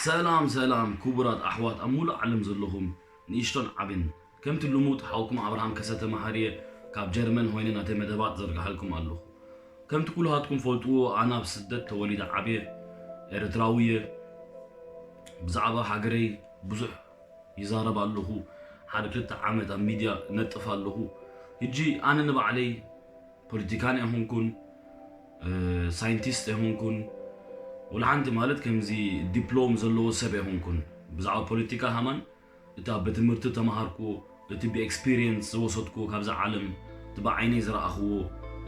ሰላም ሰላም ክቡራት ኣሕዋት ኣብ ሙሉእ ዓለም ዘለኹም ንእሽቶን ዓብን፣ ከምቲ ልሙድ ሓውኩም ኣብርሃም ከሰተ መሃርየ ካብ ጀርመን ሆይነ ናተይ መደባት ዘርግሓልኩም ኣለኹ። ከምቲ ኩልሃትኩም ፈልጥዎ ኣነ ኣብ ስደት ተወሊደ ዓብየ ኤርትራዊ እየ። ብዛዕባ ሃገረይ ብዙሕ ይዛረብ ኣለኹ። ሓደ ክልተ ዓመት ኣብ ሚድያ ነጥፍ ኣለኹ። ሕጂ ኣነ ንባዕለይ ፖለቲካን ኣይኮንኩን፣ ሳይንቲስት ኣይኮንኩን፣ ወላ ሓንቲ ማለት ከምዚ ዲፕሎም ዘለዎ ሰብ ኣይኮንኩን። ብዛዕባ ፖለቲካ ሃማን እቲ ኣብ ቤት ትምህርቲ ተማሃርኩዎ፣ እቲ ብኤክስፒሪየንስ ዝወሰድኩዎ ካብዛ ዓለም፣ እቲ ብዓይነይ ዝረኣኽዎ፣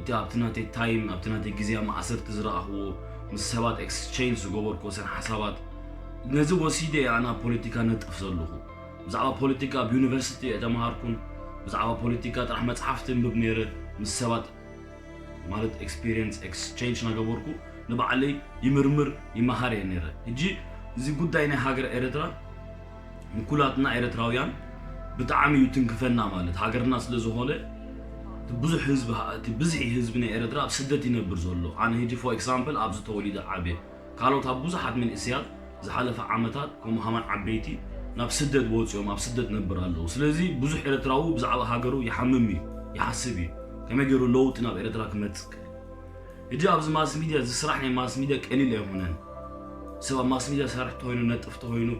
እቲ ኣብቲ ናተይ ታይም ኣብቲ ናተይ ግዜ ኣብ ማእሰርቲ ዝረኣኽዎ፣ ምስ ሰባት ኤክስቼንጅ ዝገበርኩዎ ሰን ሓሳባት፣ ነዚ ወሲደ እየ ኣነ ኣብ ፖለቲካ ነጥፍ ዘለኹ። ብዛዕባ ፖለቲካ ኣብ ዩኒቨርሲቲ ኣይተምሃርኩን። ብዛዕባ ፖለቲካ ጥራሕ መፅሓፍቲ እንብብ ነይረ፣ ምስ ሰባት ማለት ኤክስፒሪየንስ ኤክስቼንጅ እናገበርኩ ንባዕለይ ይምርምር ይመሃር እየ ነይረ። ሕጂ እዚ ጉዳይ ናይ ሃገር ኤርትራ ንኩላትና ኤርትራውያን ብጣዕሚ እዩ ትንክፈና። ማለት ሃገርና ስለ ዝኾነ እቲ ብዙሕ ህዝቢ እቲ ብዝሒ ህዝቢ ናይ ኤርትራ ኣብ ስደት ይነብር ዘሎ። ኣነ ሕጂ ፎር ኤግዛምፕል ኣብዚ ተወሊደ ዓብየ ካልኦት ኣብ ብዙሓት መንእሰያት ዝሓለፈ ዓመታት ከምኡ ሃማን ዓበይቲ ናብ ስደት ወፂኦም ኣብ ስደት ነብር ኣለዉ። ስለዚ ብዙሕ ኤርትራዊ ብዛዕባ ሃገሩ ይሓምም እዩ፣ ይሓስብ እዩ፣ ከመይ ገይሩ ለውጢ ናብ ኤርትራ ክመፅእ ይኽእል። ሕጂ ኣብዚ ማስ ሚድያ እዚ ስራሕ ናይ ማስ ሚድያ ቀሊል ኣይኮነን። ሰብ ኣብ ማስ ሚድያ ሰርሕ ተኮይኑ ነጥፍ ተኮይኑ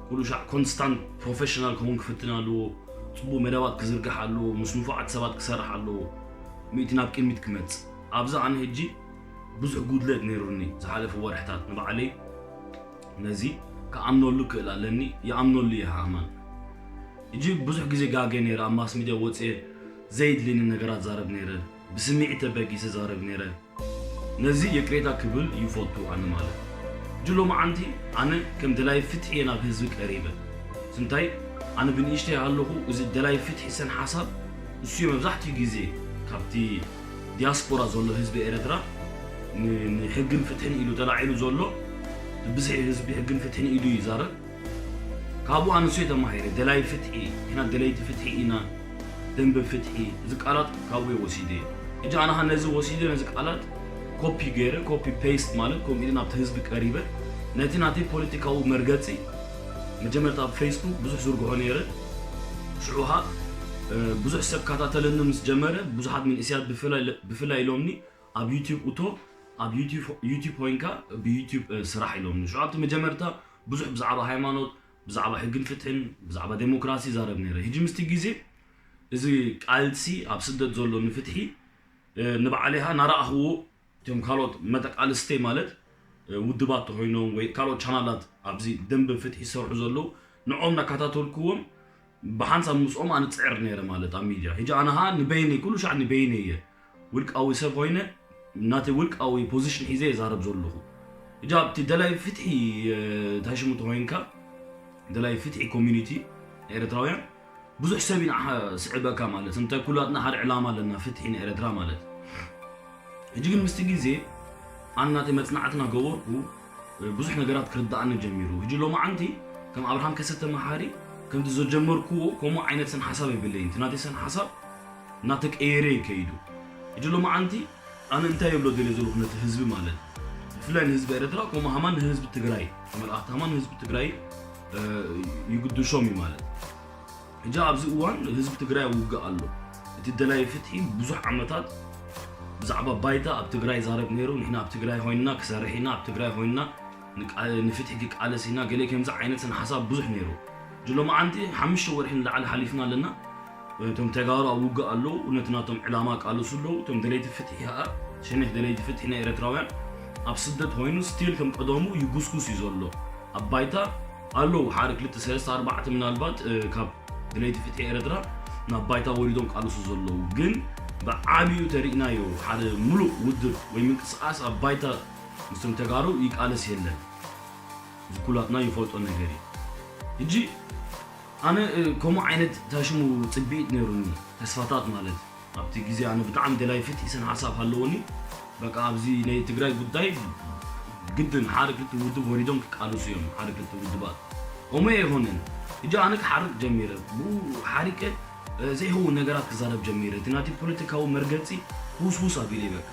ኩሉ ሻዕ ኮንስታንት ፕሮፌሽናል ክኸውን ክፍትን ኣለዎ። ፅቡቅ መደባት ክዝርግሕ ኣለዎ። ምስ ንፉዓት ሰባት ክሰርሕ ኣለዎ። ሚእቲ ናብ ቅድሚት ክመፅእ ኣብዚ ኣነ ሕጂ ብዙሕ ጉድለት ነይሩኒ ዝሓለፉ ወርሕታት ንባዕለይ ነዚ ክኣምነሉ ክእል ኣለኒ። ይኣምነሉ እየ ሃማን። ሕጂ ብዙሕ ግዜ ጋገ ነይረ ኣብ ማስ ሚድያ ወፅየ ዘይድልኒ ነገራት ዛረብ ነይረ። ብስምዒት ተበጊሰ ዛረብ ነይረ። ነዚ የቅሬታ ክብል ይፈቱ ኣነ ማለት ሕጂ ሎማዓንቲ ኣነ ከም ደላይ ፍትሒ እየ ናብ ህዝቢ ቀሪበ። ስንታይ ኣነ ብንእሽተይ ኣለኹ እዚ ደላይ ፍትሒ ሰን ሓሳብ እሱ እዩ መብዛሕትኡ ግዜ ካብቲ ዲያስፖራ ዘሎ ህዝቢ ኤርትራ ን- ንሕግን ፍትሕን ኢሉ ተላዒሉ ዘሎ ብዝሒ ህዝቢ ሕግን ፍትሕን ኢሉ ይዛረብ። ካብኡ ኣንሱ ተማሂረ ደላይ ፍትሒ ኢና፣ ደለይቲ ፍትሒ ኢና፣ ደንበ ፍትሒ እዚ ቃላት ካብኡ ወሲደ። እጂ ኣነኻ ነዚ ወሲደ ነዚ ቃላት ኮፒ ገይረ ኮፒ ፔስት ማለት ከምኡ ኢለ ናብቲ ህዝቢ ቀሪበ ነቲ ናተይ ፖለቲካዊ መርገፂ መጀመርታ ኣብ ፌስቡክ ብዙሕ ዝርግሖ ነይረ። ሽዑኻ ብዙሕ ሰብ ካታተለኒ ምስ ጀመረ ብዙሓት መንእስያት ብፍላይ ኢሎምኒ ኣብ ዩቲብ እቶ ኣብ ዩቲብ ኮይንካ ብዩቲብ ስራሕ ኢሎምኒ። ሽዑ ኣብቲ መጀመርታ ብዙሕ ብዛዕባ ሃይማኖት ብዛዕባ ሕግን ፍትሕን ብዛዕባ ዴሞክራሲ ይዛረብ ነይረ። ሕጂ ምስቲ ግዜ እዚ ቃልሲ ኣብ ስደት ዘሎ ንፍትሒ ንባዕለይኻ ናረኣኽዎ እቶም ካልኦት መተቃልስቲ ማለት ውድባት ተኮይኖም ወይ ካልኦት ቻናላት ኣብዚ ደንበ ፍትሒ ዝሰርሑ ዘለዉ ንኦም ናካታተልክዎም ብሓንሳብ ምስኦም ኣነ ፅዕር ነይረ ማለት ኣብ ሚድያ። ሕጂ ኣነኻ ንበይነይ ኩሉ ሻዕ ንበይነይ እየ ውልቃዊ ሰብ ኮይነ ናተይ ውልቃዊ ፖዚሽን ሒዘ ይዛረብ ዘለኹ። ሕጂ ኣብቲ ደላይ ፍትሒ ታሽሙ ተኮይንካ ደላይ ፍትሒ ኮሚኒቲ ኤርትራውያን ብዙሕ ሰብ ኢና ስዕበካ ማለት እንታይ ኩላትና ሓደ ዕላማ ኣለና ፍትሒ ንኤርትራ ማለት። ሕጂ ግን ምስቲ ግዜ ኣናተይ መፅናዕትና ገበርኩ ብዙሕ ነገራት ክርዳኣኒ ጀሚሩ። ሕጂ ሎማዓንቲ ከም ኣብርሃም ከሰተ መሓሪ ከምቲ ዘጀመርክዎ ከምኡ ዓይነት ሰን ሓሳብ የብለይን። እቲ ናተይ ሰን ሓሳብ እናተቀየረ እዩ ከይዱ። ሕጂ ሎማዓንቲ ኣነ እንታይ የብሎ ደልየ ዘለኹ ነቲ ህዝቢ ማለት ብፍላይ ንህዝቢ ኤርትራ ከምኡ ሃማን ንህዝቢ ትግራይ ተመልኣኽቲ ሃማን ንህዝቢ ትግራይ ይግድሾም እዩ ማለት። ሕጂ ኣብዚ እዋን ህዝቢ ትግራይ ኣብ ውግእ ኣሎ። እቲ ደላይ ፍትሒ ብዙሕ ዓመታት ብዛዕባ ባይታ ኣብ ትግራይ ዛረብ ነይሩ። ንሕና ኣብ ትግራይ ኮይንና ክሰርሕ ኢና፣ ኣብ ትግራይ ኮይንና ንፍትሒ ክቃለስ ኢና፣ ገለ ከምዚ ዓይነት ስነ ሓሳብ ብዙሕ ነይሩ። ሕጂ ሎማዓንቲ ሓሙሽተ ወርሒ ንላዕሊ ሓሊፍና ኣለና። እቶም ተጋሩ ኣብ ውግእ ኣለዉ፣ ነቲ ናቶም ዕላማ ቃልሱ ኣለዉ። እቶም ደለይቲ ፍትሒ ከዓ ሸነክ ደለይቲ ፍትሒ ናይ ኤርትራውያን ኣብ ስደት ኮይኑ ስቲል ከም ቀደሙ ይጉስጉስ እዩ ዘሎ። ኣብ ባይታ ኣለዉ ሓደ ክልተ ሰለስተ ኣርባዕተ ምናልባት ካብ ደለይቲ ፍትሒ ኤርትራ ናብ ባይታ ወሪዶም ቃልሱ ዘለዉ ግን ብዓብዩ ተሪእናዮ ሓደ ሙሉእ ውድብ ወይ ምንቅስቃስ ኣብ ባይታ ምስቶም ተጋሩ ይቃለስ የለን። እዚ ኩላትና ይፈልጦ ነገር እዩ። ሕጂ ኣነ ከምኡ ዓይነት ታሽሙ ፅብኢት ነይሩኒ ተስፋታት ማለት ኣብቲ ግዜ ኣነ ብጣዕሚ ደላይ ፍትሒ ሰን ሓሳብ ሃለወኒ። በቃ ኣብዚ ናይ ትግራይ ጉዳይ ግድን ሓደ ክልተ ውድብ ወሪዶም ክቃለሱ እዮም ሓደ ክልተ ውድባት ከምኡ ኣይኮነን። ሕጂ ኣነ ክሓርቅ ጀሚረ። ብኡ ሓሪቀ ዘይኸውን ነገራት ክዛረብ ጀሚረ። እቲ ናቲ ፖለቲካዊ መርገፂ ውስውስ ኣቢለ በቃ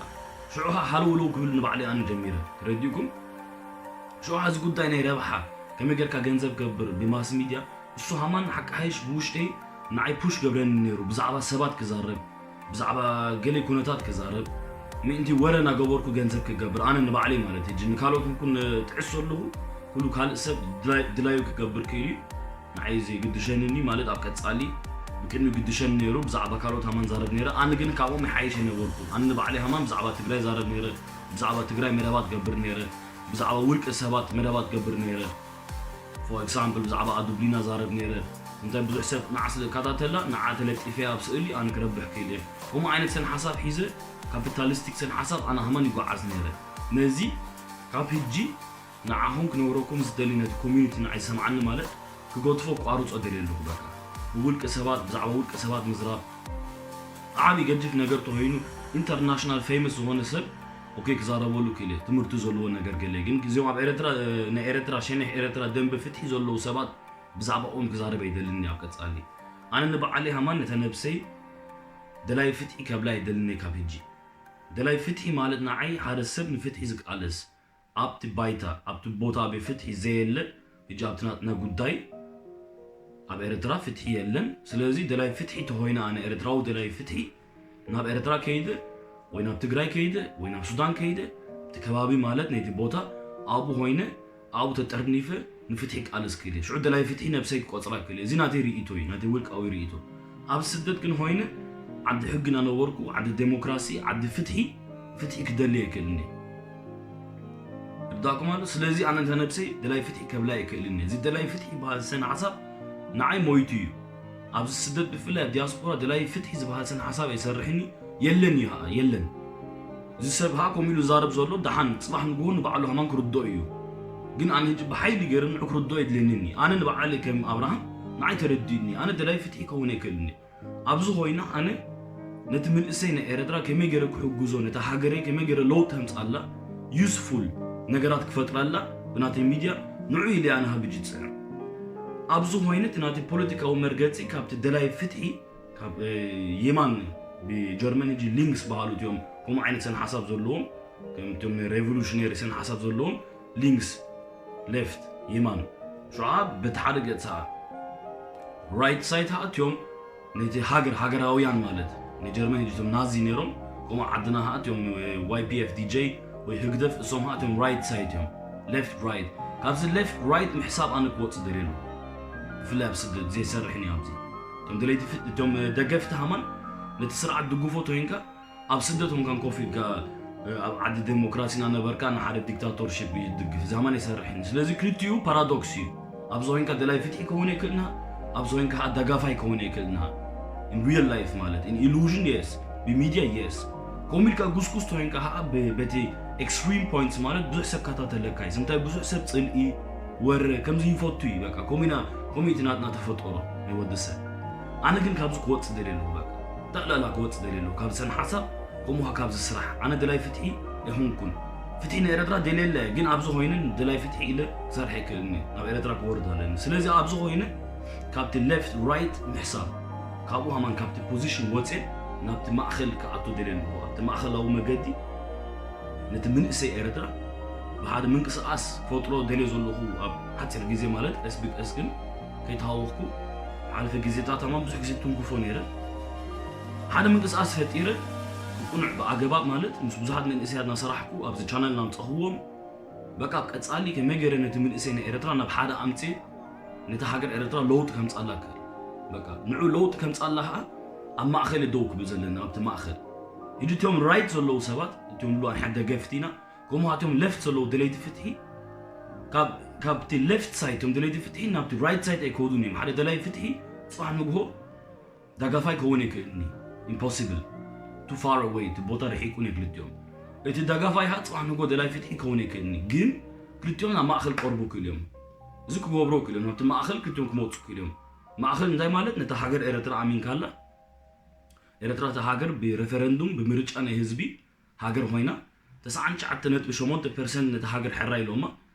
ሽዑ ሃለውለው ክብል ንባዕለይ ኣነ ጀሚረ። ተረዲእኩም? ሽዑ እዚ ጉዳይ ናይ ረብሓ ከመይ ጌርካ ገንዘብ ገብር ብማስ ሚድያ። እሱ ሃማን ሓቂ ሓይሽ ብውሽጠይ ንዓይ ፑሽ ገብረኒ ነይሩ፣ ብዛዕባ ሰባት ክዛረብ፣ ብዛዕባ ገለ ኩነታት ክዛረብ፣ ምእንቲ ወረ እናገበርኩ ገንዘብ ክገብር፣ ኣነ ንባዕለይ ማለት እዩ። ንካልኦት እንኩን ጥዕስ ዘለኹ፣ ኩሉ ካልእ ሰብ ድላይ- ድላዩ ክገብር ክእል እዩ። ንዓይ ዘይግድሸንኒ ማለት ኣብ ቀጻሊ ብቅድሚ ግድሸኒ ነይሩ፣ ብዛዕባ ካልኦት ሃማን ዛረብ ነይረ። ኣነ ግን ካብኦም ይሓይሽ ኣይነበርኩ። ኣነ ንባዕለይ ሃማን ብዛዕባ ትግራይ ዛረብ ነይረ፣ ብዛዕባ ትግራይ መደባት ገብር ነይረ፣ ብዛዕባ ውልቀ ሰባት መደባት ገብር ነይረ። For example ብዛዕባ ኣዱብሊና ዛረብ ነይረ። እንታይ ብዙሕ ሰብ ንዓ ስለ እከታተላ ንዓ ተለጢፈ ኣብ ስእሊ ኣነ ክረብሕ ክእል እየ። ከምኡ ዓይነት ሰን ሓሳብ ሒዘ ካፒታሊስቲክ ሰን ሓሳብ ኣነ ሃማን ይጓዓዝ ነይረ። ነዚ ካብ ሕጂ ንዓኹም ክነግረኩም ዝደሊ ነቲ ኮሚኒቲ ንዓይ ሰምዓኒ ማለት ክገድፎ ቋርጾ ደልየ ኣለኹ። በቃ ብውልቀ ሰባት ብዛዕባ ውልቀ ሰባት ምዝራብ ዓቢ ገዲፍ ነገር ተኾይኑ ኢንተርናሽናል ፌመስ ዝኾነ ሰብ ኦኬ ክዛረበሉ ክእል እየ፣ ትምህርቲ ዘለዎ ነገር ገለ። ግን እዚኦም ኣብ ኤረትራ ናይ ኤረትራ ሸነሕ ኤረትራ ደንበ ፍትሒ ዘለዉ ሰባት ብዛዕባኦም ክዛረብ ኣይደልን እየ ኣብ ቀጻሊ። ኣነ ንበዓለይ ሃማን ነታ ነብሰይ ደላይ ፍትሒ ከብላ ኣይደልን እየ ካብ ሕጂ። ደላይ ፍትሒ ማለት ንዓይ ሓደ ሰብ ንፍትሒ ዝቃለስ ኣብቲ ባይታ ኣብቲ ቦታ ቤት ፍትሒ ዘየለ ሕጂ ኣብቲ ናትና ጉዳይ ኣብ ኤረትራ ፍትሒ የለን። ስለዚ ደላይ ፍትሒ ተኾይነ ኣነ ኤረትራዊ ደላይ ፍትሒ ናብ ኤረትራ ከይደ ወይ ናብ ትግራይ ከይደ ወይ ናብ ሱዳን ከይደ እቲ ከባቢ ማለት ነቲ ቦታ ኣብኡ ኮይነ ኣብኡ ተጠርኒፈ ንፍትሒ ቃለስ ክእል እየ። ሽዑ ደላይ ፍትሒ ነብሰይ ክቆጽራ ክእል እየ። እዚ ናተይ ርእይቶ እዩ፣ ናተይ ውልቃዊ ርእይቶ። ኣብ ስደት ግን ኮይነ ዓዲ ሕጊ እናነበርኩ ዓዲ ዴሞክራሲ ዓዲ ፍትሒ ፍትሒ ክደሊ ኣይክእልን እየ። ርዳእኩም ኣሎ። ስለዚ ኣነ እንተ ነብሰይ ደላይ ፍትሒ ከብላ ኣይክእልን እየ። እዚ ደላይ ፍትሒ በሃል ሰን ሓሳብ ንዓይ ሞይቱ እዩ። ኣብዚ ስደት ብፍላይ ኣብ ዲያስፖራ ደላይ ፍትሒ ዝበሃል ሰን ሓሳብ ኣይሰርሕን እዩ። የለን እዩ ኸዓ የለን። እዚ ሰብ ኸዓ ከምኡ ኢሉ ዛረብ ዘሎ ደሓን ጽባሕ ንግሆ ንባዕሉ ከማን ክርድኦ እዩ። ግን ኣነ ሕጂ ብሓይሊ ገይረ ንዑ ክርድኦ የድልየንን እዩ። ኣነ ንባዕለይ ከም ኣብርሃም ንዓይ ተረዲእኒ። ኣነ ደላይ ፍትሒ ከውን ኣይክእልን እየ። ኣብዚ ኮይና ኣነ ነቲ ምንእሰይ ናይ ኤረትራ ከመይ ገይረ ክሕግዞ፣ ነታ ሃገረይ ከመይ ገይረ ለውጢ ከምጻላ፣ ዩስፉል ነገራት ክፈጥራላ ብናተይ ሚድያ ንዑ ኢለ ኣነ ሃብጂ ዝጽዕር። ኣብዚ ኮይነ እቲ ናተይ ፖለቲካዊ መርገጺ ካብቲ ደላይ ፍትሒ ካብ የማን ብጀርመን ሕጂ ሊንክስ በሃሉ እቲኦም ከምኡ ዓይነት ሰን ሓሳብ ዘለዎም ከምቶም ሬቮሉሽነሪ ሰን ሓሳብ ዘለዎም ሊንክስ ሌፍት የማን ሽዓ በቲ ሓደ ገጽ ራይት ሳይት ሃ እቲኦም ነቲ ሃገር ሃገራውያን ማለት ንጀርመን ሕጂ እቶም ናዚ ነይሮም ከምኡ ዓድና ሃ እቲኦም ዋይ ፒ ኤፍ ዲ ጀይ ወይ ህግደፍ እሶም ሃ እቲኦም ራይት ሳይት እዮም ሌፍት ራይት ካብዚ ሌፍት ራይት ምሕሳብ ኣነ ክወጽእ ደልየ ኣለኹ ብፍላይ ኣብ ስደት ዘይሰርሕን እዩ ኣብዚ እቶም ደለይቲ እቶም ደገፍቲ ሃማን ነቲ ስርዓት ድግፎ ተኮይንካ ኣብ ስደት ኮንካን ኮፍ ኢልካ ኣብ ዓዲ ዴሞክራሲ እናነበርካ ንሓደ ዲክታቶርሺፕ እዩ ዝድግፍ እዚ ሃማን ኣይሰርሕን ስለዚ ክልቲኡ ፓራዶክስ እዩ ኣብዚ ኮይንካ ደላይ ፍትሒ ከውን ኣይክእልና ኣብዚ ኮይንካ ከዓ ደጋፋይ ከውን ኣይክእልና in real life ማለት in illusion yes ብሚድያ yes ከምኡ ኢልካ ጉስጉስ ተኮይንካ ከዓ በቲ extreme points ማለት ብዙሕ ሰብ ከታተለካ እዩ እንታይ ብዙሕ ሰብ ፅልኢ ወረ ከምዚ ይፈቱ እዩ በቃ ከምኡ ኢና ከምኡ እቲ ናትና ተፈጠሮ ናይ ወዲ ሰብ ኣነ ግን ካብዚ ክወፅእ ደልየ ኣለኹ በቃ ጠቕላላ ክወፅእ ደልየ ኣለኹ ካብ ሰን ሓሳብ ከምኡ ካብ ዝስራሕ ኣነ ደላይ ፍትሒ ኣይኮንኩን ፍትሒ ንኤረትራ ደልየለ ግን ኣብዚ ኮይነ ደላይ ፍትሒ ኢለ ክሰርሕ ይክእልኒ ናብ ኤረትራ ክወርድ ኣለኒ ስለዚ ኣብዚ ኮይነ ካብቲ left right ምሕሳብ ካብኡ ሃማን ካብቲ position ወፅየ ናብቲ ማእኸል ክኣቱ ደልየ ኣለኹ ኣብቲ ማእኸላዊ መገዲ ነቲ ምንእሰይ ኤረትራ ብሓደ ምንቅስቃስ ክፈጥሮ ደልየ ዘለኹ ኣብ ሓፂር ግዜ ማለት ቀስ ብቀስ ግን ከይተሃወኽኩ ሓለፈ ግዜታት ኣማን ብዙሕ ግዜ ትንክፎ ነይረ ሓደ ምንቅስቃስ ፈጢረ ብቁኑዕ ብኣገባብ ማለት ምስ ብዙሓት መንእሰያት እናሰራሕኩ ኣብዚ ቻነል እናምፀኽዎም በቃ ኣብ ቀፃሊ ከመይ ገይረ ነቲ ምንእሰይ ናይ ኤረትራ ናብ ሓደ ኣምፅየ ነቲ ሃገር ኤረትራ ለውጢ ከምፃላ ክእል በቃ ንዑ ለውጢ ከምፃላ ከዓ ኣብ ማእኸል ደው ክብል ዘለና ኣብቲ ማእኸል ሕጂ እቲኦም ራይት ዘለዉ ሰባት እቲኦም ብሉ ኣንሕያ ደገፍቲ ኢና ከምኡ እቲኦም ሌፍት ዘለዉ ደለይቲ ፍትሒ ካብቲ ሌፍት ሳይድ እቶም ደለይቲ ፍትሒ ናብቲ ራይት ሳይድ ኣይከዱን እዮም ሓደ ደላይ ፍትሒ ፅባሕ ንግሆ ዳጋፋይ ከውን ኣይክእልኒ impossible too far away እቲ ቦታ ርሒቁን ክልቲኦም እቲ ዳጋፋይ ሃ ፅባሕ ንግሆ ደላይ ፍትሒ ከውን ኣይክእልኒ ግን ክልቲኦም ናብ ማእኸል ቀርቡ ክእል እዮም እዚ ክገብሮ ክእል እዮም ናብቲ ማእኸል ክልቲኦም ክመፁ ክእል እዮም ማእኸል እንታይ ማለት ነታ ሃገር ኤረትራ ኣሚንካላ ኤረትራ እታ ሃገር ብሬፈረንዱም ብምርጫ ናይ ህዝቢ ሃገር ኮይና ተስዓን ትሽዓተ ነጥቢ ሸሞንተ ፐርሰንት ነታ ሃገር ሕራይ ኢሎማ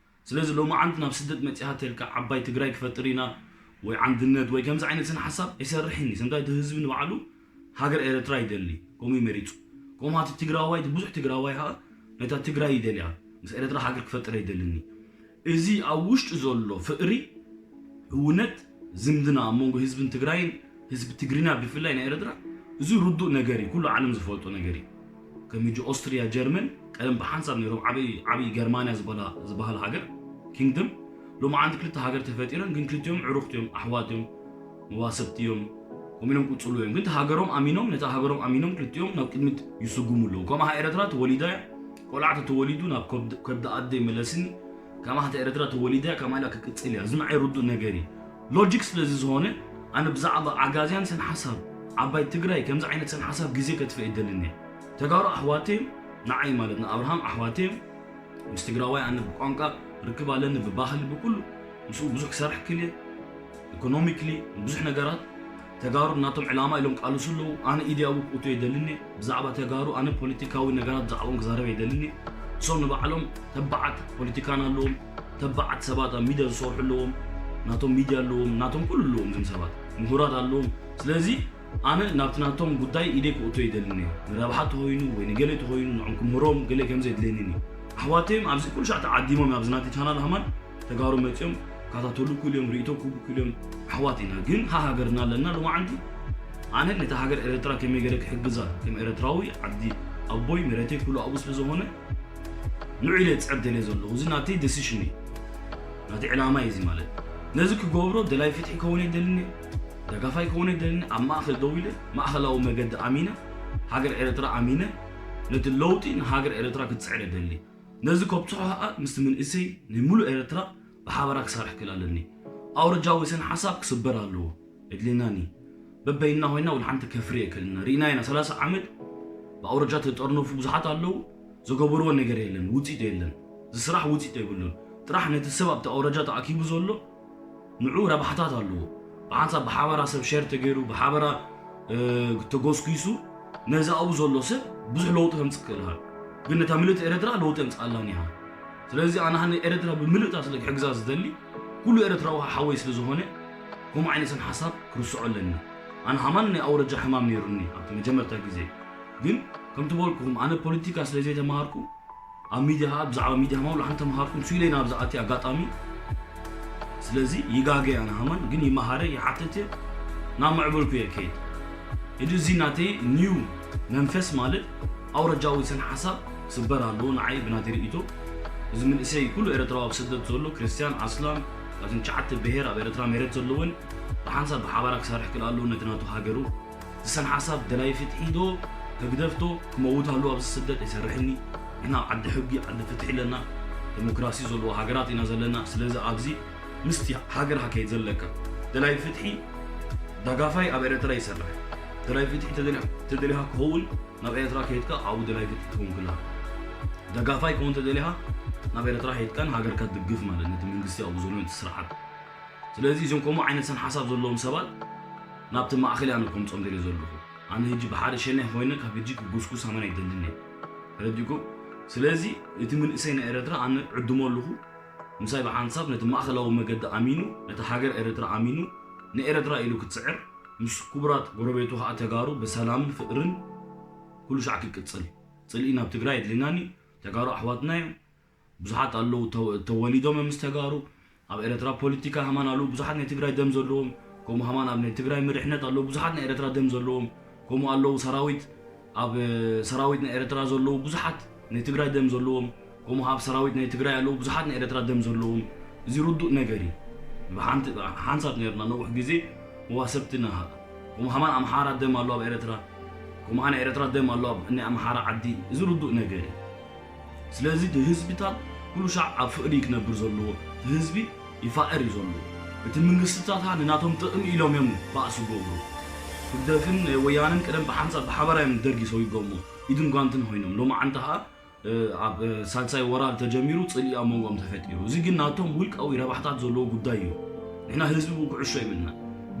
ስለዚ ሎማዓንቲ ናብ ስደት መጺኻ ተልካ ዓባይ ትግራይ ክፈጥር ኢና ወይ ዓንድነት ወይ ከምዚ ዓይነት ስነ ሓሳብ ኣይሰርሕን እዩ ስምታይ እቲ ህዝቢ ንባዕሉ ሃገር ኤረትራ ይደሊ ከምኡ መሪጹ ከምኡ እቲ ትግራዋይ ብዙሕ ትግራዋይ ከዓ ነታ ትግራይ ይደልያ ምስ ኤረትራ ሃገር ክፈጥር ኣይደልን እዩ እዚ ኣብ ውሽጢ ዘሎ ፍቕሪ፣ ሕውነት፣ ዝምድና ኣብ መንጎ ህዝብን ትግራይን፣ ህዝቢ ትግርኛ ብፍላይ ናይ ኤርትራ፣ እዚ ርዱእ ነገር እዩ፣ ኩሉ ዓለም ዝፈልጦ ነገር እዩ። ከም ሕጂ ኦስትሪያ፣ ጀርመን ቀደም ብሓንሳብ ነይሮም ዓብዪ ዓብዪ ገርማንያ ዝበላ ዝበሃል ሃገር ኪንግደም፣ ሎማዓንቲ ክልተ ሃገር ተፈጢረን ግን ክልቲኦም ዕሩኽቲ እዮም፣ ኣሕዋት እዮም፣ መዋሰብቲ እዮም፣ ከምኡ ኢሎም ቅፅሉ እዮም። ግን እቲ ሃገሮም ኣሚኖም ነታ ሃገሮም ኣሚኖም ክልቲኦም ናብ ቅድሚት ይስጉሙ ኣለዉ። ከምኣ ኤረትራ ተወሊዳ እያ፣ ቆልዓ ተተወሊዱ ናብ ከብዲ ኣደ ይመለስኒ፣ ከምኣ እታ ኤረትራ ተወሊዳ እያ፣ ከምኣ ኢላ ክቅፅል እያ። እዚ ንዓይ ርዱእ ነገር እዩ። ሎጂክ ስለዚ ዝኾነ ኣነ ብዛዕባ ኣጋዝያን ሰን ሓሳብ ዓባይ ትግራይ ከምዚ ዓይነት ሰን ሓሳብ ግዜ ከጥፍእ ኣይደልን እየ። ተጋሩ ኣሕዋተይ እዮም፣ ንዓይ ማለት ንኣብርሃም ኣሕዋተይ እዮም። ምስ ትግራዋይ ኣነ ብቋንቋ ርክብ ኣለኒ፣ ብባህሊ ብኩሉ ምስኡ ብዙሕ ክሰርሕ ክልየ ኢኮኖሚክሊ ብዙሕ ነገራት ተጋሩ ናቶም ዕላማ ኢሎም ቃልሱ ኣለዉ። ኣነ ኢድያ ውቅቱ የደልኒ ብዛዕባ ተጋሩ ኣነ ፖለቲካዊ ነገራት ብዛዕባኦም ክዛረብ የደልኒ። እሶም ንባዕሎም ተባዓት ፖለቲካን ኣለዎም፣ ተባዓት ሰባት ኣብ ሚድያ ዝሰርሑ ኣለዎም፣ ናቶም ሚድያ ኣለዎም፣ ናቶም ኩሉ ኣለዎም። እዞም ሰባት ምሁራት ኣለዎም። ስለዚ ኣነ ናብቲ ናቶም ጉዳይ ኢደይ ክእቶ ይደልን እየ። ንረብሓ ተኾይኑ ወይ ንገለ ተኾይኑ ንዖም ክምህሮም ገለ ከም ዘድልየኒን እዩ። ኣሕዋተይም ኣብዚ ኩሉ ሻዕ ተዓዲሞም ኣብዚ ናተይ ቻናል ሃማን ተጋሩ መፅዮም ካታተሉ ክሉ እዮም፣ ርእቶ ክህቡ ክሉ እዮም። ኣሕዋት ኢና ግን ሃሃገርና ኣለና። ሎማዓንቲ ኣነ ነታ ሃገር ኤረትራ ከመይ ገለ ክሕግዛ ከም ኤረትራዊ ዓዲ ኣቦይ መሬተይ ኩሉ ኣብኡ ስለ ዝኾነ ንዑ ኢለ ፅዕር ደልየ ዘለኹ። እዚ ናተይ ደሲሽን እዩ፣ ናተይ ዕላማ እዩ እዚ ማለት። ነዚ ክገብሮ ደላይ ፍትሒ ከውን የደልኒ፣ ደጋፋይ ከውን የደልኒ። ኣብ ማእኸል ደው ኢለ ማእኸላዊ መገዲ ኣሚነ ሃገር ኤረትራ ኣሚነ ነቲ ለውጢ ንሃገር ኤረትራ ክትፅዕር የደሊ። ነዚ ከብፅሖ ከዓ ምስቲ መንእሰይ ናይ ሙሉእ ኤረትራ ብሓበራ ክሰርሕ ክል ኣለኒ። ኣውረጃዊ ሰን ሓሳብ ክስበር ኣለዎ። የድልየናኒ በበይንና ኮይና ውልሓንቲ ከፍሪ የክእልና ርኢና ኢና። ሰላሳ ዓመት ብኣውረጃ ተጠርነፉ ብዙሓት ኣለዉ። ዘገበርዎ ነገር የለን፣ ውፅኢት የለን። እዚ ስራሕ ውፅኢት የብሉን። ጥራሕ ነቲ ሰብ ኣብቲ ኣውረጃ ተኣኪቡ ዘሎ ንዑ ረብሓታት ኣለዎ። ብሓንሳብ ብሓበራ ሰብ ሸር ተገይሩ ብሓበራ ተጎስኪሱ ነዚ ኣብኡ ዘሎ ሰብ ብዙሕ ለውጢ ከምፅእ ክእልሃ። ግን ነታ ምልእቲ ኤረትራ ለውጢ የምፅኣላን ኢኻ። ስለዚ ኣነ ሃኒ ኤረትራ ብምልእታ ስለ ክሕግዛ ዝደሊ ኩሉ ኤረትራዊ ሓወይ ስለ ዝኾነ ከምኡ ዓይነትን ሓሳብ ክርስዖ ኣለኒ። ኣነ ሃማን ናይ ኣውረጃ ሕማም ነይሩኒ ኣብቲ መጀመርታ ግዜ። ግን ከምቲ በልኩኹም ኣነ ፖለቲካ ስለ ዘይተምሃርኩ ኣብ ሚድያ ከዓ ብዛዕባ ሚድያ ማውሉ ሓንቲ ተምሃርኩም ስኢለ ኢና ኣብዚ ኣትየ ኣጋጣሚ። ስለዚ ይጋገ ኣነ ሃማን ግን ይመሃረ ይሓተት እየ፣ ናብ ምዕበልኩ እየ ከይድ። ሕጂ እዚ ናተይ ኒው መንፈስ ማለት ኣውረጃዊ ሰን ሓሳብ ስበር ኣለዎ ንዓይ ብናተይ ርእይቶ። እዚ መንእሰይ ኩሉ ኤረትራዊ ኣብ ስደት ዘሎ ክርስትያን ኣስላም ካብዘን ትሽዓተ ብሄር ኣብ ኤረትራ መሬት ዘለወን ብሓንሳብ ብሓባራ ክሰርሕ ክል ኣለዎ ነቲ ናቱ ሃገሩ። ዝሰን ሓሳብ ደላይ ፍትሒ ዶ ህግደፍ ዶ ክመውት ኣለዎ ኣብዚ ስደት ኣይሰርሕኒ። ንሕና ኣብ ዓዲ ሕጊ ዓዲ ፍትሒ ኣለና፣ ዲሞክራሲ ዘለዎ ሃገራት ኢና ዘለና። ስለዚ ኣብዚ ምስቲ ሃገርካ ከይድ ዘለካ ደላይ ፍትሒ ዳጋፋይ ኣብ ኤረትራ ይሰርሕ። ደላይ ፍትሒ ተደሊኻ ክኸውን ናብ ኤረትራ ከይድካ ኣብኡ ደላይ ፍትሒ ትኸውን ክላ ዳጋፋይ ክኸውን ተደሊኻ ናብ ኤረትራ ከይድካ ንሃገርካ ትድግፍ ማለት ነቲ መንግስቲ ኣብኡ ዘሎ ነቲ ስርዓት። ስለዚ እዞም ከምኡ ዓይነት ሰን ሓሳብ ዘለዎም ሰባት ናብቲ ማእኸል ኣነ ከምፆም ደልየ ዘለኹ። ኣነ ህጂ ብሓደ ሸነሕ ኮይነ ካብ ህጂ ክጉስጉስ ኣመን ኣይደልን እየ። ተረዲእኩም? ስለዚ እቲ መንእሰይ ናይ ኤረትራ ኣነ ዕድሞ ኣለኹ። ምሳይ ብሓንሳብ ነቲ ማእኸላዊ መገዲ ኣሚኑ ነቲ ሃገር ኤረትራ ኣሚኑ ንኤረትራ ኢሉ ክትስዕር ምስ ክቡራት ጎረቤቱ ከዓ ተጋሩ ብሰላምን ፍቅርን ኩሉ ሻዕ ክቅፅል። ፅልኢ ናብ ትግራይ የድልናኒ። ተጋሩ ኣሕዋትና እዮም። ብዙሓት ኣለዉ ተወሊዶም ምስ ተጋሩ ኣብ ኤረትራ ፖለቲካ ሃማን ኣለዉ ብዙሓት ናይ ትግራይ ደም ዘለዎም ከምኡ ሃማን ኣብ ናይ ትግራይ መሪሕነት ኣለዉ ብዙሓት ናይ ኤረትራ ደም ዘለዎም ከምኡ ኣለዉ ሰራዊት ኣብ ሰራዊት ናይ ኤረትራ ዘለዉ ብዙሓት ናይ ትግራይ ደም ዘለዎም ከምኡ ኣብ ሰራዊት ናይ ትግራይ ኣለዉ ብዙሓት ናይ ኤረትራ ደም ዘለዎም። እዚ ርዱእ ነገር እዩ። ብሓንቲ ሓንሳብ ነርና ነውሕ ግዜ መዋሰብትና ከምኡ ሃማን ኣምሓራ ደም ኣሎ ኣብ ኤረትራ ከምኡ ናይ ኤረትራ ደም ኣሎ ኣብ ናይ ኣምሓራ ዓዲ። እዚ ርዱእ ነገር እዩ። ስለዚ እቲ ህዝብታት ኩሉ ሻዕ ኣብ ፍቕሪ ክነብር ዘለዎ እቲ ህዝቢ ይፋእር እዩ ዘሎ። እቲ መንግስትታት ንናቶም ጥቕሚ ኢሎም እዮም ባእሲ ገብሩ። ህግደፍን ወያንን ቀደም ብሓንሳብ ብሓባር እዮም ደርጊ ሰው ይገሞ ኢድን ጓንትን ኮይኖም ሎማዓንቲ ከዓ ኣብ ሳልሳይ ወራር ተጀሚሩ ፅልኢ ኣብ መንጎኦም ተፈጢሩ። እዚ ግን ናቶም ውልቃዊ ረባሕታት ዘለዎ ጉዳይ እዩ። ንሕና ህዝቢ ብኡ ክዕሾ ይብልና።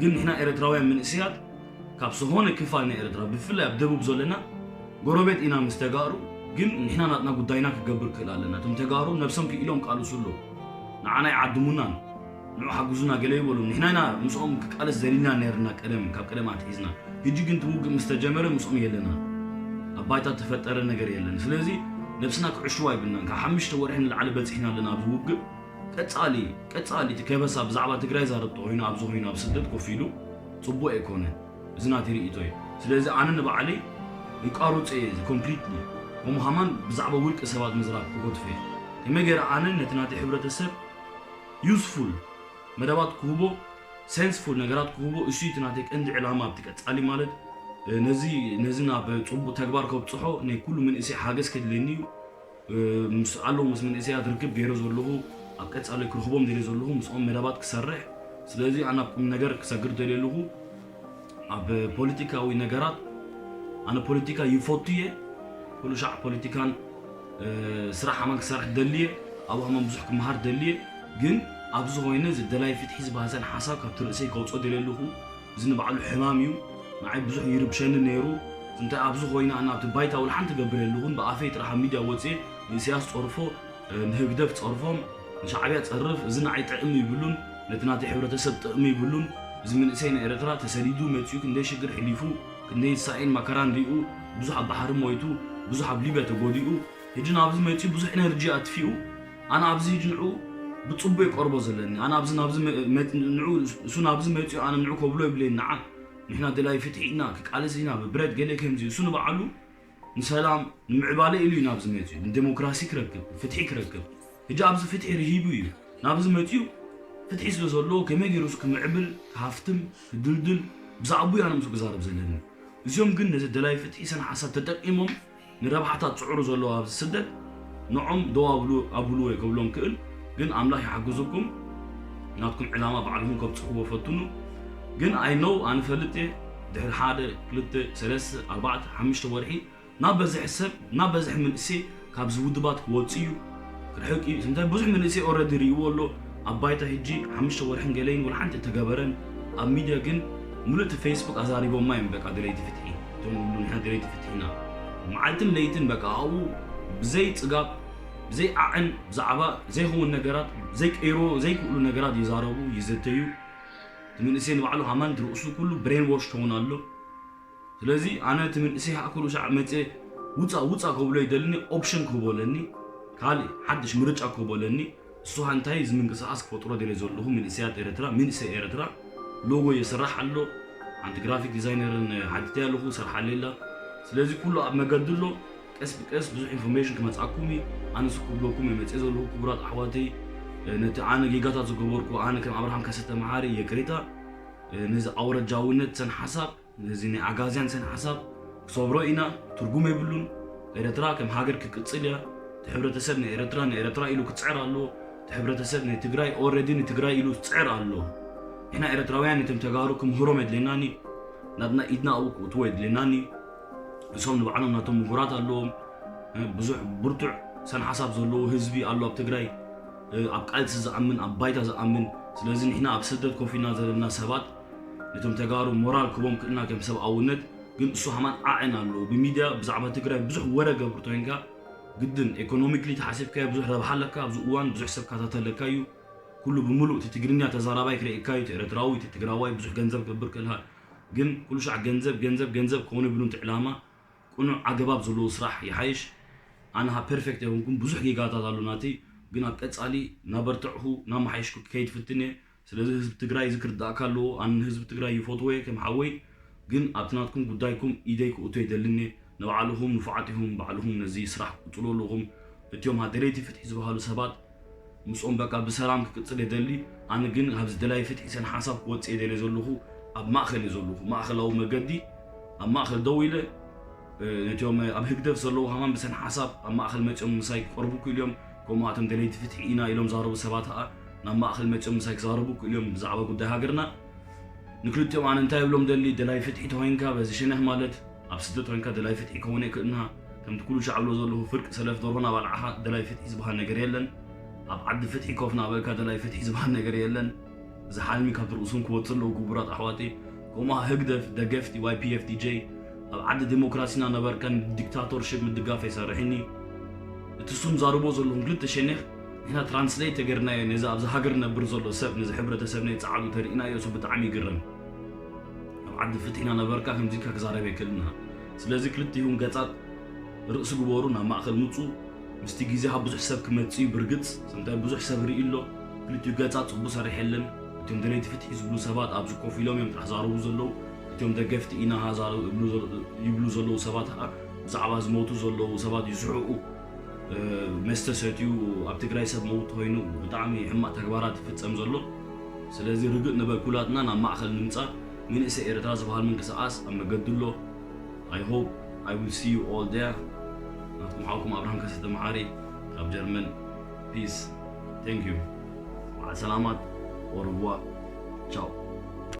ግን ንሕና ኤረትራውያን መንእሰያት ካብ ዝኾነ ክፋል ናይ ኤረትራ ብፍላይ ኣብ ደቡብ ዘለና ጎረቤት ኢና ምስ ተጋሩ። ግን ንሕና ናትና ጉዳይና ክገብር ክእል ኣለና። እቶም ተጋሩ ነብሶም ክኢሎም ቃልሱ ኣለዉ። ንዓና ይዓድሙናን ንዑ ሓግዙና ገለ ይበሉ። ንሕና ኢና ምስኦም ክቃለስ ዘሊልና ነርና ቀደም ካብ ቀደም ኣትሒዝና። ሕጂ ግን እቲ ውግእ ምስ ተጀመረ ምስኦም የለና። ኣብ ባይታ ተፈጠረ ነገር የለን። ስለዚ ነብስና ክዕሽዋ ይብልናን ካብ ሓሙሽተ ወርሒ ንላዕሊ በፂሕና ኣለና ኣብዚ ውግእ። ቀጻሊ ቀጻሊ እቲ ከበሳ ብዛዕባ ትግራይ ዛረብ ተኮይኑ ኣብዚ ኮይኑ ኣብ ስደት ኮፍ ኢሉ ጽቡቅ ኣይኮነን። እዚ ናተይ ርእይቶ እዩ። ስለዚ ኣነ ንባዕለይ ይቃሩጸ እየ ኮምፕሊትሊ። ከምኡ ከማን ብዛዕባ ውልቂ ሰባት ምዝራብ ክጎትፈ እየ። ከመይ ገይረ ኣነ ነቲ ናተይ ሕብረተሰብ ዩስፉል መደባት ክህቦ፣ ሴንስፉል ነገራት ክህቦ፣ እሱ እቲ ናተይ ቀንዲ ዕላማ ኣብቲ ቀጻሊ ማለት ነዚ ነዚ ናብ ጽቡቅ ተግባር ከብጽሖ ናይ ኩሉ መንእሰይ ሓገዝ ከድልየኒ እዩ። ምስ ኣለዉ ምስ መንእሰያት ርክብ ገይረ ዘለኹ ኣብ ቀጻሊ ክረኽቦም ደልየ ዘለኹ ምስኦም መደባት ክሰርሕ። ስለዚ ኣነ ኣብ ቁም ነገር ክሰግር ደልየ ኣለኹ። ኣብ ፖለቲካዊ ነገራት ኣነ ፖለቲካ ይፈቱ እየ። ኩሉ ሻዕ ፖለቲካን ስራሕ ሃማን ክሰርሕ ደልየ፣ ኣብ ሃማን ብዙሕ ክመሃር ደልየ። ግን ኣብዚ ኮይነ እዚ ደላይ ፍትሒ ዝበሃሰን ሓሳብ ካብቲ ርእሰይ ከውፅኦ ደልየ ኣለኹ። እዚ ንባዕሉ ሕማም እዩ። ንዓይ ብዙሕ ይርብሸኒ ነይሩ። እንታይ ኣብዚ ኮይነ ኣነ ኣብቲ ባይታ ውላ ሓንቲ ገብር የለኹን። ብኣፈይ ጥራሕ ኣብ ሚድያ ወፅየ ንእስያስ ፀርፎ ንህግደፍ ጸርፎም ንሻዕብያ ጸርፍ፣ እዚ ንዓይ ጥዕም ይብሉን ነቲ ናተይ ሕብረተሰብ ጥቕሚ ይብሉን። እዚ መንእሰይ ናይ ኤረትራ ተሰዲዱ መጺኡ ክንደይ ሽግር ሕሊፉ ክንደይ ሳኤን መከራን ሪኡ ብዙሕ ኣብ ባሕሪ ሞይቱ ብዙሕ ኣብ ሊብያ ተጎዲኡ ሕጂ ናብዚ መጺኡ ብዙሕ ኤነርጂ ኣትፊኡ ኣነ ኣብዚ ሕጂ ንዑ ብጽቡቅ ይቀርቦ ዘለኒ ኣነ ኣብዚ ናብዚ ንዑ እሱ ናብዚ መጺኡ ኣነ ንዑ ከብሎ ይብለኒ ንዓ ንሕና ደላይ ፍትሒ ኢና ክቃለስ ኢና ብብረት ገለ ከምዚ እሱ ንባዕሉ ንሰላም ንምዕባለ ኢሉ እዩ ናብዚ መፂኡ ንዴሞክራሲ ክረክብ ፍትሒ ክረክብ ሕጂ ኣብዚ ፍትሒ ርሂቡ እዩ ናብዚ መፂኡ ፍትሒ ስለ ዘለዎ ከመይ ገይሩ እሱ ክምዕብል ክሃፍትም ክድልድል ብዛዕቡ ኣነ ምስኡ ክዛረብ ዘለኒ እዚኦም ግን ነዚ ደላይ ፍትሒ ሰነ ሓሳብ ተጠቂሞም ንረብሓታት ፅዕሩ ዘለዎ ኣብዚ ስደት ንዖም ደው ኣብሉ ኣብሉ ወይ ክብሎም ክእል ግን ኣምላኽ ይሓግዝኩም ናትኩም ዕላማ ባዕልኹም ከብፅሕዎ ፈትኑ ግን ኣይነው ኣነ ፈልጥ እየ ድሕሪ ሓደ ክልተ ሰለስተ ኣርባዕተ ሓሙሽተ ወርሒ ናብ በዝሒ ሰብ ናብ በዝሒ መንእሰይ ካብዚ ውድባት ክወፅእ እዩ ክርሕቅ እዩ እንታይ ብዙሕ መንእሰይ ኦረዲ ርእይዎ ኣሎ ኣብ ባይታ ሕጂ ሓሙሽተ ወርሕን ገለይን ወላ ሓንቲ ተገበረን ኣብ ሚድያ ግን ሙሉእ እቲ ፌስቡክ ኣዛሪቦማ እዮም በቃ ደለይቲ ፍትሒ እቶም ይብሉ ንሕና ደለይቲ ፍትሒና መዓልትን ለይትን በቃ ኣብኡ ብዘይ ፅጋብ ብዘይ ዓዕን ብዛዕባ ዘይኸውን ነገራት ዘይቀይሮ ዘይክእሉ ነገራት ይዛረቡ ይዘተዩ እቲ መንእሰይ ንባዕሉ ሃማን ርእሱ ኩሉ ብሬን ዎሽ ከውን ኣሎ ስለዚ ኣነ እቲ መንእሰይ ሃ ኩሉ ሻዕ መፀ ውፃ ውፃ ከብሎ ይደልኒ ኦፕሽን ክህቦ ለኒ ካልእ ሓድሽ ምርጫ ክህቦ ለኒ እሱ ሃ እንታይ እዚ ምንቅስቃስ ክፈጥሮ ደልየ ዘለኹ መንእሰያት ኤረትራ መንእሰይ ኤረትራ ሎጎ የስራሕ ኣሎ ሓንቲ ግራፊክ ዲዛይነርን ሓቲተ ኣለኹ ሰርሓለ የላ ስለዚ ኩሉ ኣብ መገዲ ኣሎ ቀስ ብቀስ ብዙሕ ኢንፎርሜሽን ክመፃኩም እዩ ኣነ ሱ ክብለኩም እየ መፅእ ዘለኹ ክቡራት ኣሕዋተይ ነቲ ኣነ ጌጋታት ዝገበርኩ ኣነ ከም ኣብርሃም ከሰተ መሓሪ የቅሪታ ነዚ ኣውረጃውነት ሰን ሓሳብ ነዚ ናይ ኣጋዝያን ሰን ሓሳብ ክሰብሮ ኢና ትርጉም የብሉን ኤረትራ ከም ሃገር ክቅፅል እያ እቲ ሕብረተሰብ ናይ ኤረትራ ናይ ኤረትራ ኢሉ ክፅዕር ኣለዎ እቲ ሕብረተሰብ ናይ ትግራይ ኦረዲ ንትግራይ ኢሉ ክፅዕር ኣለዎ ንሕና ኤረትራውያን ነቶም ተጋሩ ክምህሮም የድልየናኒ ናትና ኢድና ኣብኡ ክእትዎ የድልየናኒ እሶም ንባዕሎም ናቶም ምሁራት ኣለዎም ብዙሕ ብርቱዕ ሰን ሓሳብ ዘለዎ ህዝቢ ኣሎ ኣብ ትግራይ ኣብ ቃልሲ ዝኣምን ኣብ ባይታ ዝኣምን ስለዚ ንሕና ኣብ ስደት ኮፍ ኢልና ዘለና ሰባት ነቶም ተጋሩ ሞራል ክቦም ክእልና ከም ሰብኣውነት ግን እሱ ሃማን ዓዕን ኣለዎ ብሚድያ ብዛዕባ ትግራይ ብዙሕ ወረ ገብር ተኮይንካ ግድን ኢኮኖሚክሊ ተሓሲብካዮ ብዙሕ ረብሓ ኣለካ ኣብዚ እዋን ብዙሕ ሰብ ካታተለካ እዩ ኩሉ ብምሉእ እቲ ትግርኛ ተዛራባይ ክርእየካ እዩ እቲ ኤረትራዊ እቲ ትግራዋይ ብዙሕ ገንዘብ ክገብር ክእልካ ግን ኩሉ ሻዕ ገንዘብ ገንዘብ ገንዘብ ክኾኑ ይብሉ እቲ ዕላማ ቅኑዕ ኣገባብ ዘለዎ ስራሕ ይሓይሽ ኣነ ሃ ፐርፌክት ኣይኮንኩን ብዙሕ ጌጋታት ኣሎ ናተይ ግን ኣብ ቀጻሊ ናበርትዕኹ ናመሓየሽኩ ክከይድ ፍትን እየ ስለዚ ህዝቢ ትግራይ እዚ ክርዳእካ ኣለዎ ኣነ ንህዝቢ ትግራይ ይፈትዎ እየ ከም ሓወይ ግን ኣብቲ ናትኩም ጉዳይኩም ኢደይ ክእቶ ይደልን እየ ንባዕልኹም ንፉዓት ኢኹም ባዕልኹም ነዚ ስራሕ ክትቅፅሉ ኣለኹም እቲኦም ሃደረይቲ ፍትሒ ዝበሃሉ ሰባት ምስኦም በቃ ብሰላም ክቅፅል የደሊ ኣነ ግን ካብዚ ደላይ ፍትሒ ሰን ሓሳብ ክወፅእ የደልየ ዘለኹ ኣብ ማእኸል እየ ዘለኹ ማእኸላዊ መገዲ ኣብ ማእኸል ደው ኢለ ነቲኦም ኣብ ህግደፍ ዘለዉ ከማን ብሰን ሓሳብ ኣብ ማእኸል መፂኦም ምሳይ ክቀርቡ ክእሉ እዮም ከምኡ ኣቶም ደለይቲ ፍትሒ ኢና ኢሎም ዛረቡ ሰባት ኸዓ ናብ ማእኸል መፂኦም ምሳይ ክዛረቡ ክእሉ እዮም ብዛዕባ ጉዳይ ሃገርና ንክልቲኦም ኣነ እንታይ ይብሎም ደሊ ደላይ ፍትሒ ተኮይንካ በዚ ሸነኽ ማለት ኣብ ስደት ኮንካ ደላይ ፍትሒ ከውን ኣይክእልና ከምቲ ኩሉ ሻዕ ብሎ ዘለኹ ፍርቂ ሰለፍ ደርሆ ናባልዓኻ ደላይ ፍትሒ ዝበሃል ነገር የለን ኣብ ዓዲ ፍትሒ ኮፍ ናበልካ ደላይ ፍትሒ ዝበሃል ነገር የለን እዚ ሓልሚ ካብ ርእሱም ክወፅእ ኣለዎ ክቡራት ኣሕዋተይ ከምኡ ህግደፍ ደገፍቲ ዋይፒኤፍ ዲጀይ ኣብ ዓዲ ዲሞክራሲ እናነበርካ ንዲክታቶርሽፕ ምድጋፍ ኣይሰርሕን እዩ እቲ እሱም ዛርቦ ዘለኹም ክልተ ሸኔኽ ንሕና ትራንስሌት ተገርናዮ ነዚ ኣብዚ ሃገር ነብር ዘሎ ሰብ ነዚ ሕብረተሰብ ናይ ፃዕዱ ተሪእናዮ እሱ ብጣዕሚ ይግረም ኣብ ዓዲ ፍትሒ እናነበርካ ከምዚ ኢልካ ክዛረብ የክእልና ስለዚ ክልቲኹም ገፃት ርእሲ ግበሩ ናብ ማእኸል ምፁ ምስቲ ግዜ ካብ ብዙሕ ሰብ ክመፅእ እዩ ብርግፅ ሰምታይ ብዙሕ ሰብ ርኢ ኣሎ ክልቲኡ ገጻት ጽቡቅ ሰሪሐለን። እቶም ደለይቲ ፍትሒ ዝብሉ ሰባት ኣብዚ ኮፍ ኢሎም እዮም ጥራሕ ዛረቡ ዘለዉ። እቶም ደገፍቲ ኢና ሃ ዛረቡ ይብሉ ዘ- ይብሉ ዘለዉ ሰባት ከዓ ብዛዕባ ዝሞቱ ዘለዉ ሰባት ይስሕቁ። መስተ ሰትዩ ኣብ ትግራይ ሰብ መውት ኮይኑ ብጣዕሚ ሕማቅ ተግባራት ይፍጸም ዘሎ። ስለዚ ርግእ ንበል ኩላትና ናብ ማእኸል ንምጻእ። መንእሰይ ኤርትራ ዝበሃል ምንቅስቃስ ኣብ መገዲ ኣሎ። I hope I will see you all there. ናትኩም ሓውኩም ኣብርሃም ከሰተ መሓሪ ካብ ጀርመን። Peace. Thank you. በዓል ሰላማት። Au revoir. Ciao.